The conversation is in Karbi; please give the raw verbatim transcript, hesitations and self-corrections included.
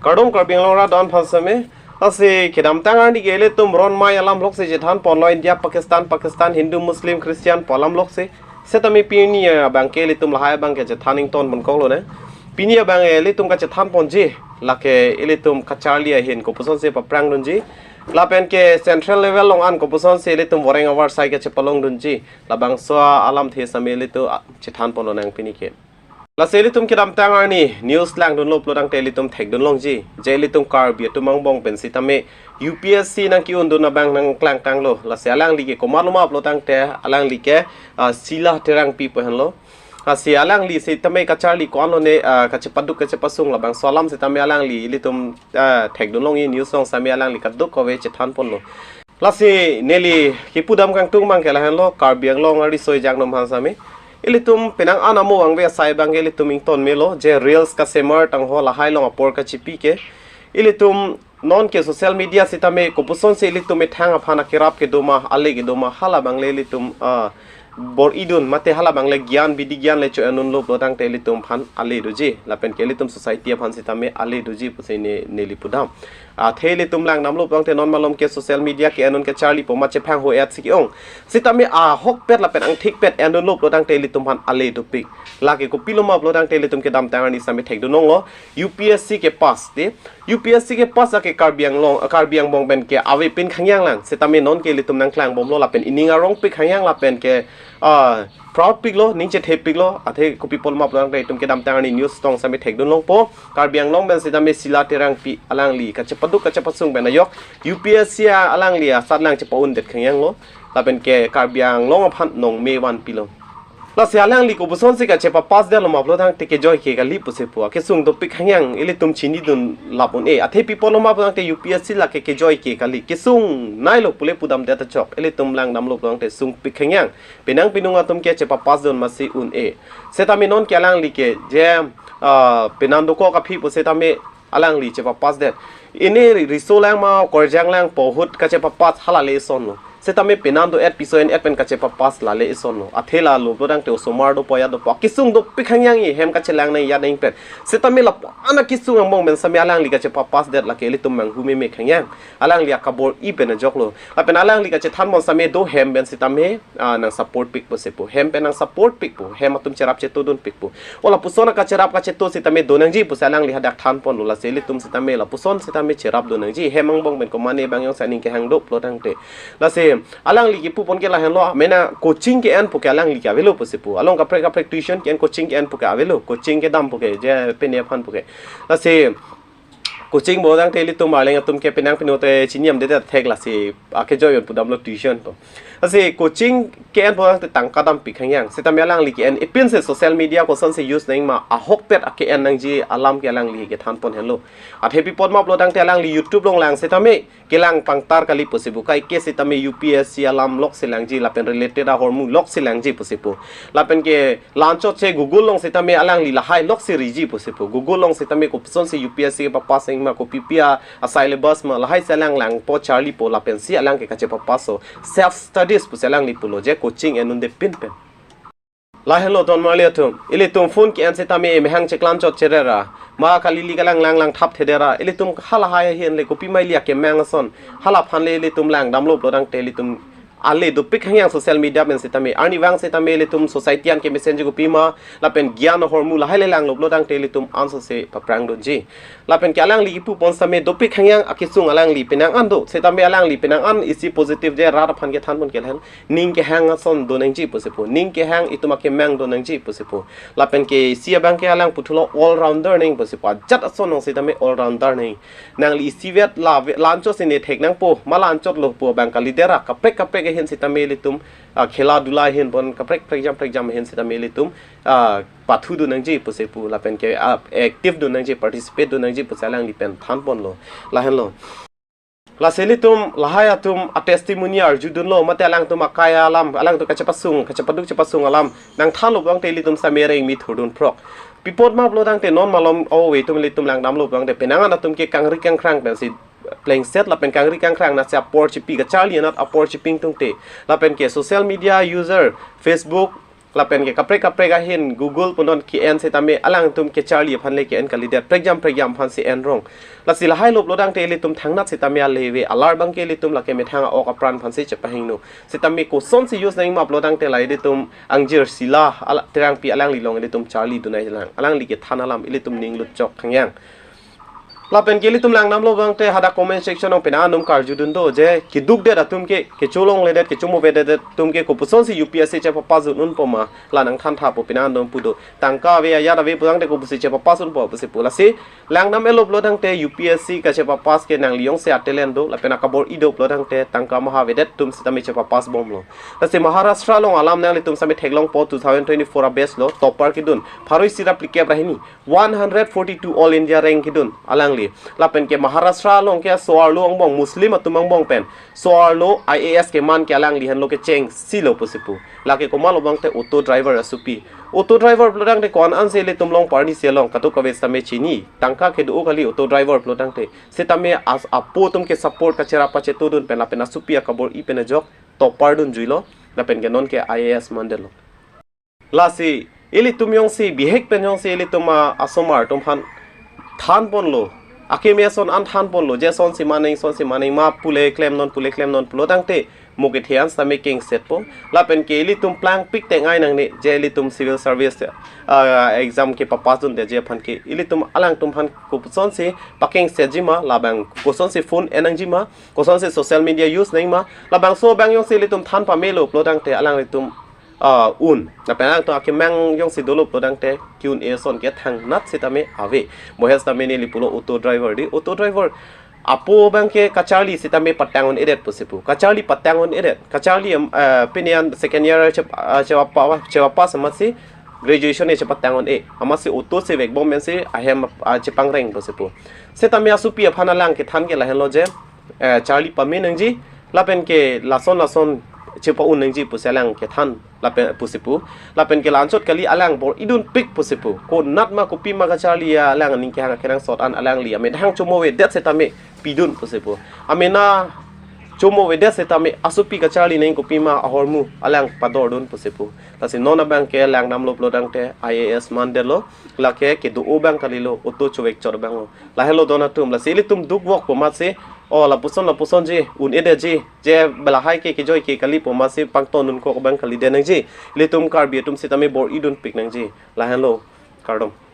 Kardom Karbi Anglong rat do-an aphan sitame. Lasi kedamtang arni ke ilitum ron mai alam lok si chethan ponlo, India, Pakistan, Pakistan, Hindu, Muslim, Christian pu alam lok si. Setame pini abang ke ilitum lahai abang ke chethan ington pon kok lonang. Pini abang ilitum kachethan ponji, lake ilitum kacharli ahin kopuson si paprang dunji, lapen ke central level along an kopuson si ilitum voreng avarsai kachepalong dunji, labangso alamthe sitame ilitum, ah, chethan pon lonang pini ke. Lasi ilitum kedamtang arni news langdunlo pulo tangte ilitum thekdun longji, je ilitum Karbi atum angbong pen sitame U P S C nangke-un dun abang nangklangtanglo. Lasi alangli ke komatlo ma pulo tangte alangli ke, ah, Sila Terangpi pu henlo. Lasi alangli sitame kacharli ko-anlo ne, ah, kachepaduk kachepasung, labangso alam sitame alangli ilitum, ah, thekdun longji, news along sitame alangli kadokave chethan ponlo. Lasi neli kipudam kangtung abang ke lahenlo, Karbi Anglong ariso ejang atum aphan sitame. Ilitum penang an amo vangve asai abang ke ilitum ington melo, je reels kasemar tangho lahai along apor kachipi ke. Ilitum non ke social media sitame kopuson si ilitum methang aphan akerap kedo ma, ale kedo ma, hala abang le ilitum, ah, bor-i dun, mate hala abang le gyan, bidi gyan le cho-en dunlo pulo tangte ilitum aphan ale doji, lapen ke ilitum society aphan sitame ale doji pusi ne, neli pudam. Athe ilitum langdamlo pulo tangte non malom ke social media ke-en un kacharli pu ma chephang ho-et si ke-ong. Sitame ahokpet lapen angthikpet en dunlo pulo tangte ilitum aphan ale dopik. Lake kopilo ma pulo tangte ilitum kedamtang arni sitame thekdun longlo. U P S C kepass de. U P S C kepass ake Karbi Anglong, Karbi angbong pen ke avepin khangjang lang. Sitame non ke ilitum nangklangbomlo lapen ining arongpik khangjang lapen ke, ah, proud piklo, ning chethepiklo. Athe kopi apot ma pulo tangte itum kedamtang arni news along sitame thekdun longpo. Karbi Anglong pen sitame Sila Terangpi alangli kachepaduk kachepasung pen ajok U P S C alangli asat lang chepa-undet khangjanglo. Lapen ke Karbi Anglong aphan nongme vanpilo. Lasi alangli kopuson si kachepapass detlo ma pulo tangte kejoi ke kali pusi pu akesung dopik khangjang, ilitum chinidun lap un-e. Athe pi apotlo ma pulo tangte U P S C lake kejoi ke kali, kesung nailo pule pudamdet ta chok. Ilitum langdamlo pulo tangte sungpik khangjang. Penang penung atum ke chepapass dun masi un-e. Setame non ke alangli ke je, ah, penang dokok aphi pu setame alangli chepapass det. Ini ri-, riso lang ma, korjang lang pu ahut kachepapass hala le isonlo. Setame penang do-et piso en-et pen kachepapass la le isonlo. Athe lalo pulo tangte osomar dopo ya dopo, kesung dopik khangjang, hem kachelang nang ya nang pen. Setame lapu-an akesung angbong pen sitame alangli kachepapass det lake ilitum manghu meme khangjang. Alangli akabor-i pen ajoklo. Lapen alangli kachethan pon sitame do hem pen sitame, ah, nang support pik pusi pu. Hem pen nang support pik pu. Hem atum cherap cheto dun pik pu. O lapuson kacherap kacheto sitame do nangji pusi alangli hadak than ponlo. Lasi ilitum sitame lapuson sitame cherap do nangji. Hem angbong pen komane abang jongsi aning kehang do pulo tangte. Lasi alangli kipu pon ke lahenlo. Mena coaching ke-en pu ke alangli ke avelo pusi pu. Along kaprek kaprek tuition ke-en, coaching ke-en pu ke avelo. Coaching kedam pu ke, je pene aphan pu ke. Lasi coaching pulo tangte ilitum arleng atum ke penang pinote chiniam dede thek, lasi akejoi un pudamlo tuition pu. Lasi coaching ke-en pulo tangte tangka dampik khangjang. Setame alangli ke-en ipin si social media kosonsi use nang ma, ahokpet ake-en nangji alam ke alangli kethan pon henlo. Athe pi apot ma pulo tangte alangli YouTube along lang setame kelang pangtar kali pusi pu, kaike sitame U P S C alam lok si langji lapen related ahormu lok si langji pusi pu. Lapen ke la-anchot si Google along sitame alangli lahai lok si riji pusi pu. Google along sitame kopuson si U P S C kepapass nang ma, kopi pi a, a syllabus ma, lahai si alang langpo charlipo lapen si alang ke kachepapass-o. Self studies pusi alangli pulo, je coaching en un-e pinpen. Lahenlo ton marli atum. Ilitum phone ke-en sitame mehang cheklam chot cherera, ma kalili kalang lang lang thap thedera. Ilitum halahai ahin le kopi ma ili akemang ason. Hala aphan le ilitum langdamlo pulo tangte ilitum ale dopik khangjang social media pen sitame. Arnivang sitame ilitum society an kemesen ji kopi ma, lapen gyan ahormu lahai le langlo pulo tangte ilitum ansose paprang dunji. Lapen ke alangli kipu pon sitame dopik khangjang akesung alangli penang an do. Setame alangli penang an isi positive je rat aphan kethan pon ke lahen. Ning kehang ason do nangji pusi pu. Ning kehang itum akemang do nangji pusi pu. Lapen ke isi abang ke alang puthulo all rounder nang pusi pu. Ajat ason nang sitame all rounder nang. Nangli isivet la ve-, la-anchot si ne thek nangpo, ma la-anchotlo pu abang kalidera kaprek kaprek ahin sitame ilitum, ah, khela dula ahin pon kaprek prekjam prekjam ahin sitame ilitum, ah, pathu do nangji pusi pu, lapen ke, ah, active do nangji, participate do nangji pusi alangli pen than ponlo. Lahenlo. Lasi ilitum lahai atum a-testimony arjudunlo, mate alangtum akai alam, alangtum kachepasung, kachepaduk chepasung alam nangthanlo pulo tangte ilitum sitame rengmi thurdun phrok. Pi apot ma pulo tangte non malom ove atum ilitum langdamlo pulo tangte penang an atum ke kangri kangkhrang pensi plengset lapen kangri kangkhrang anatsi apor chipi, kacharli anat apor chipi ingtungte. Lapen ke social media user, Facebook, Lapen ke kaprek kaprek ahin Google punon ke-en setame alangtum kacharli aphan le ke-en kalidet, prekjam prekjam aphan si enrong. Lasi lahai lo pulo tangte ilitum thangnat setame aleve alar abangke ilitum lake methang a-ok apran aphan si chepahingno. Setame kosonsi use nangma pulo tangte la ilitum angjir sila ala terangpi alangli along ilitum charli dunai lang. Alangli kethan alam ilitum ning lutchok khangyang. Lapen ke ilitum langdamlo tangte hadak comment section along penang atum karjudun do je kedukdet atum ke, kecholongledet, kechomovedet atum ke kopusonsi U P S C chepapass un unpo ma, la nangthanthapo penang atum pu do. Tangka ave, ajat ave pu tangte kopusi chepapass unpo pusi pu. Lasi langdam-etlo pulo tangte U P S C kachepapass ke nangli jongsi a-talent do lapen akabor-i do pulo tangte tangka maha avedet atum setame chepapass bomlo. Lasi Maharashtra along alam nanglitum setame theklongpo, two thousand twenty-four a-batch lo topper kedun pharo isi ra phlikep ra hini, one hundred forty-two All India rank kedun alangli. Lapen ke Maharashtra along ke so-arlo angbong, Muslim atum angbong pen so-arlo I A S keman ke alangli henlo kecheng silo pusi pu. Lake komatlo tangte auto driver asopi. Auto driver pulo tangte ko-an ansi ilitum Longparni si along katuk kave setame chini. Tangka kedo kali auto driver pulo tangte. Setame as apo atum ke support kacherap pachetodun pen lapen asopi akabor-i pen ajok topper dunjuilo. Lapen ke non ke I A S mandetlo. Lasi ilitum jongsi bihek pen jongsi ilitum a-, asomar atum aphan thanponlo, akeme ason an thanponlo, je sonsi maneng, sonsi maneng, ma pule klemnon, pule klemnon pulo tangte mo kethe an setame kengsetpo. Lapen ke ilitum plangpik tengai nangne je ilitum civil service, ah, exam kepapass dunde je aphan ke ilitum alangtum aphan kopusonsi pakengsetji ma, labang kosonsi phone en nangji ma, kosonsi social media use nangma, labangso abang jongsi ilitum than pamelo pulo tangte alanglitum, ah, un. Lapen alangtum akemang jongsi dolo pulo tangte ke-un-e ason ke thangnat setame ave. Mohes setame neli pulo auto driver di, auto driver apo abangke kacharli setame patang un-edet pusi pu. Kacharli patang un-edet. Kacharli em, eh, pini an second year chep-, ah, chepapa-, chepapass amatsi graduation e chepatang un-e. Amatsi auto si vekbom pensi ahem, ah, chepangreng pusi pu. Setame asopi aphan alang kethan ke lahenlo je, eh, charli pame nangji, lapen ke lason lason chepa-un nangji pusi alang kethan, lapen pusi pu, lapen ke la-anchot kali alang bor-idunpik pusi pu. Konat ma kopi ma kacharli alang aning kehang kenangsot an alangli amethang chomovedet setame pidun pusi pu. Amena chomovedet setame asopi kacharli nang kopi ma ahormu alang padordun pusi pu. Lasi non abangke langdamlo pulo tangte I A S mandetlo, lake kedo abang kalilo, auto chovekchot abanglo. Lahenlo don atum, lasi ilitum dukvokpo amatsi, o lapuson lapusonji, un-edetji, je belahai ke kejoi ke kalipo amatsi pangton unkok abang kalidet nangji. Ilitum Karbi atum setame bor-idunpik nangji. Lahenlo, kardom.